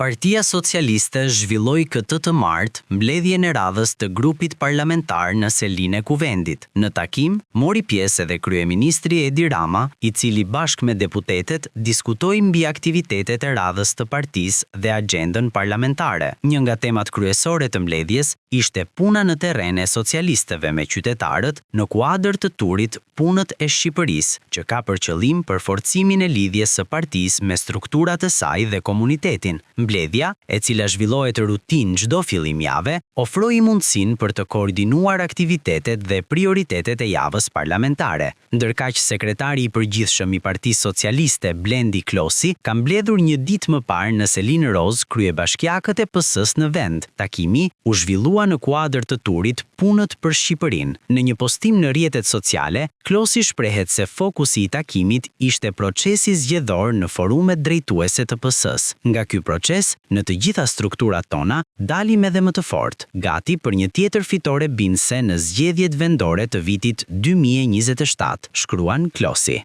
Partia Socialiste zhvilloi këtë të martë mbledhjen e radhës të grupit parlamentar në selinë e Kuvendit. Në takim mori pjesë edhe kryeministri Edi Rama, i cili bashkë me deputetet diskutoi mbi aktivitetet e radhës të partisë dhe agjendën parlamentare. Një nga temat kryesore të mbledhjes ishte puna në terren e socialistëve me qytetarët në kuadër të turit Punët e Shqipërisë, që ka për qëllim përforcimin e lidhjes së partisë me strukturat e saj dhe komunitetin. Mbledhja, e cila zhvillohet rutinë çdo fillim jave, ofroi mundësinë për të koordinuar aktivitetet dhe prioritetet e javës parlamentare. Ndërkaq sekretari i përgjithshëm i Partisë Socialiste, Blendi Klosi, ka mbledhur një ditë më parë në selinë rozë kryebashkiakët e PS-së në vend. Takimi u zhvillua në kuadër të turit Punët për Shqipërinë. Në një postim në rrjetet sociale, Klosi shprehet se fokusi i takimit ishte procesi zgjedhor në forumet drejtuese të PS-së. Nga ky proces, në të gjitha strukturat tona, dalim edhe më të fortë, gati për një tjetër fitore bindëse në zgjedhjet vendore të vitit 2027, shkruan Klosi.